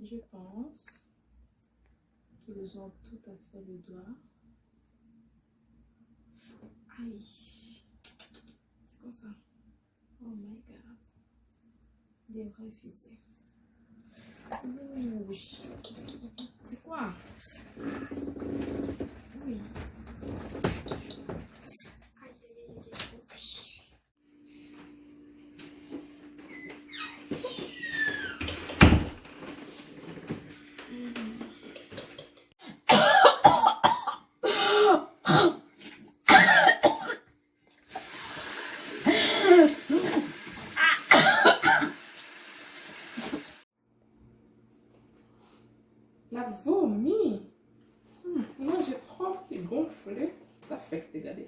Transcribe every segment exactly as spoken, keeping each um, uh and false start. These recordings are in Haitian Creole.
Je pense qu'ils ont tout à fait le droit. Aïe. C'est quoi ça? Oh my God. Des vrais fusées. Ouh. C'est quoi? Oui. Aïe, aïe, aïe, aïe, aïe. Ouch. L ap vomi. Hmm, li manje twòp, li gonfle. Sa fèk te gade.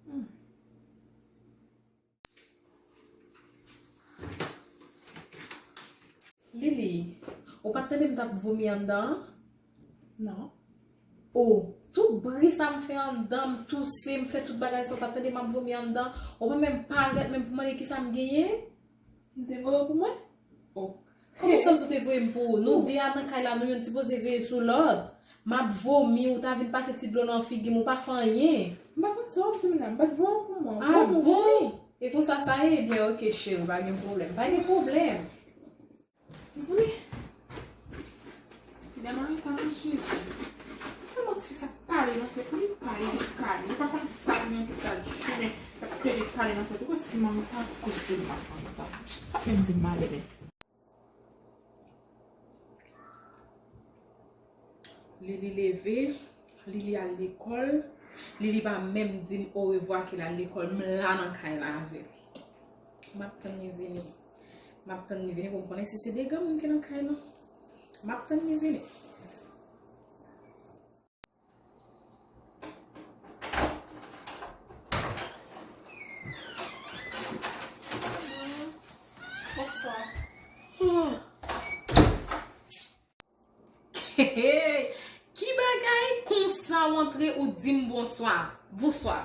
Hmm. Lili, ou pa t tande m t ap vomi anndan an? Non. Oh, tout bri sa m fè anndan, m touse, m fè tout bagay sa, ou pa t tande m ap vomi anndan? Ou pa menm parèt menm pou mande kisa m genyen? M te voye w pou mwen? Oh. Kòman sa ou te voye m pou ou? Nou de a nan kay la, nou youn sipoze veye sou lòt. M ap vomi, ou ta vin pase ti dlo nan figi m, ou pa fè anyen. M pa konn sa w ap di m la, m pa t voye w pou mwen. Ah bon? E konsa sa ye? Ebyen, oke, cheri, pa gen pwoblèm. Pa gen pwoblèm. Mezanmi, medam an reta nan Jezi. Kòman tifi sa pale nan tèt li, pale, li pale. Li pa konn sa li gen pou l ta di, men l ap plede pale nan tèt li. Ou kwè si manmi pa koste l pa konn tan. Pa menm di m malere. Lili leve, Lili al lekòl, Lili pa menm di m orevwa ke l al lekòl, m la nan kay la avè l. M ap tann li vini. M ap tann li vini pou m konnen si se de granmoun ki nan kay lan. M ap tann li vini. Bonswa. Ki bagay konsa w antre ou di m bonswa? Bonswa.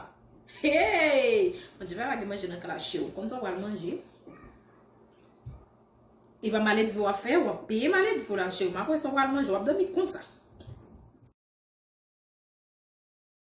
Hey! Bondye pa lage manje nan kalache w. Konn sa w pral manje? E pa maledve w ap fè, w ap peye maledve w la, cheri. M ap wè sa w pral manje, w ap dòmi konsa.